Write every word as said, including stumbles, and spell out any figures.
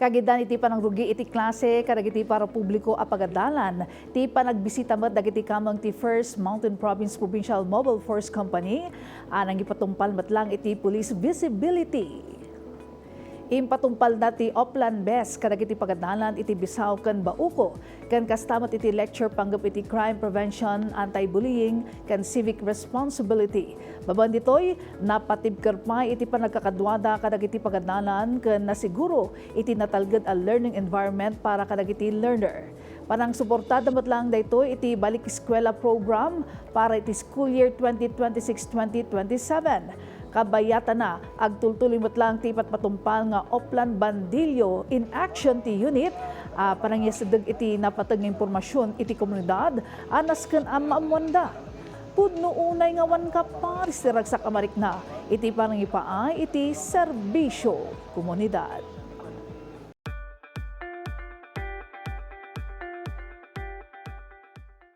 Kagiddan iti panangrugi iti klase kadagiti parapubliko a pagadalan, ti panagbisita met dagiti kameng ti First Mountain Province Provincial Mobile Force Company a nangipatungpal met lang iti police visibility. Impatumpalda ti Oplan Best kadagiti pagadalan iti Bisao ken Bauco, ken kasta met iti lecture panggep iti crime prevention, anti-bullying, ken civic responsibility. Babaen ditoy, napatibker pay iti panagkakaduada kadagiti pagadalan ken nasiguro iti natalged a learning environment para kadagiti learner. Panangsuportada met lang daytoy iti Balik Eskwela Program para iti school year twenty twenty-six, twenty twenty-seven. Kabayatana, agtultuloy met lang ti patpatumpal nga Oplan Bandilyo in Action ti unit a panangiyasideg iti napateg nga impormasion iti komunidad a nasken a maammoanda. Pudno unay nga awan kaparis ti ragsak a marikna iti panangipaay iti serbisio komunidad.